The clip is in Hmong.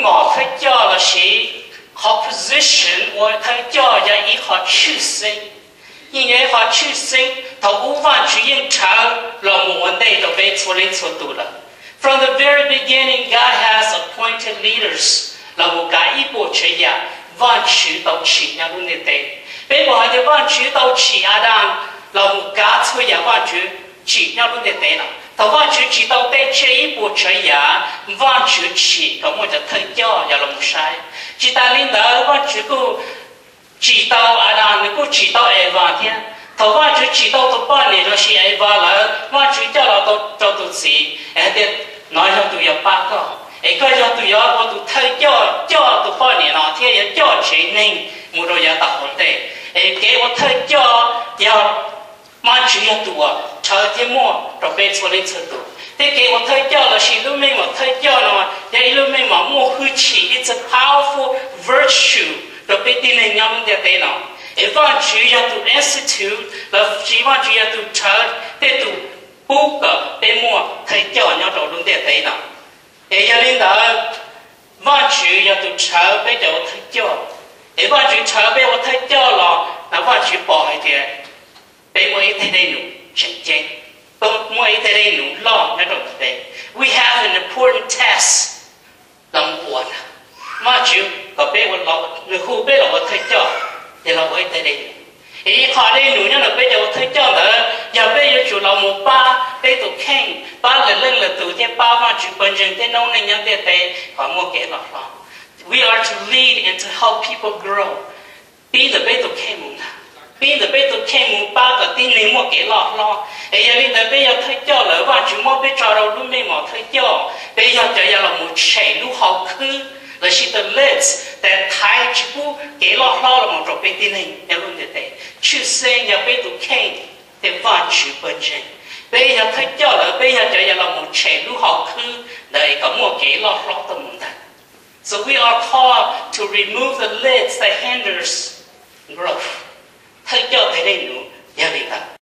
mom thawj coj los sis qhov position ua thawj coj yog ib qho tshwj xeeb. Yeej yog ib qho tshwj xeeb thaum ub Vajtswv yeej rhawv los mus ua ntej rau peb txhua leej txhua tus lawm. From the very beginning, God has appointed leaders los mus kav ib puas tsav yam Vajtswv tau tsim nyob lub ntiaj teb. Peb pom hais tias Vajtswv tau tsim Adas los mus kav txhua yam Vajtswv tsim nyob lub ntiaj teb no. Thaum Vajtswv tsim tau tej tsiaj ib puas tsav yam, Vajtswv tsim kom muaj cov thawj coj yog los mus saib. Tsis tas li ntawd, Vajtswv kuj tsim tau Adas, nws kuj tsim tau Evas thiab. Thaum Vajtswv tsim tau tus poj niam los sis Evas lawm, Vajtswv coj los rau tus txiv es hais tias, nov yog tus yuav pab koj, es koj yog tus yuav ua tus thawj coj, coj tus poj niam no thiab yuav coj tsev neeg mus rau yav tom hauv ntej. Es kev ua thawj coj yog Vajtswv yog tus uas rhawv thiab muaj rau peb txhua leej txhua tus. Thiab kev ua thawj coj los sis lub meej mom thawj coj no yog ib lub meej mom muaj hwj chim, it's a powerful virtue rau peb tib neeg nyob lub ntiaj teb no. Es Vajtswv yog tus institute los sis Vajtswv yog tus rhawv thiab tus pub kom peb muaj thawj coj nyob rau lub ntiaj teb no. Es yog li ntawd, Vajtswv yog tus rhawv peb cov ua thawj coj. Es Vajtswv rhawv peb ua thawj coj los no Vajtswv pom hais tias peb muaj ib teg dej num tseem ceeb, peb muaj ib teg dej num loj nyob rau ntawm peb. We have an important task los mus ua na. Vajtswv kom peb ua, nws hu peb los ua thawj coj, ces los ua ib teg dej num. Es ib qho dej num nyob ntawm peb cov ua thawj coj ntawd yog peb yuav tsum los mus pab peb tus kheej, pab lwm leej lwm tus thiab pab Vajtswv pawg ntseeg thiab noob neej nyob ntiaj teb kom muaj kev loj hlob. We are to lead and to help people grow. Pib ntawm peb tus kheej mus ntag, pib ntawm peb tus kheej mus pab kom tib neeg muaj kev loj hlob. Es yog li ntawd peb yog thawj coj lawm, Vajtswv muab peb tso rau lub meej mom thawj coj, peb yog cov yog los mus tshem lub hau khwb los sis the lid, tas thaiv tsis pub kev loj hlob los mus rau peb tib neeg nyob lub ntiaj teb. Tshwj xeeb yog peb tus kheej thiab Vajtswv pawg ntseeg. Peb yog thawj coj lawm, peb yog cov yog los mus tshem lub hau khwb ntawd kom muaj kev loj hlob tuaj mus ntag. So we are called to remove the lids that hinders growth. Thawj coj teg dej num yog li ntawd.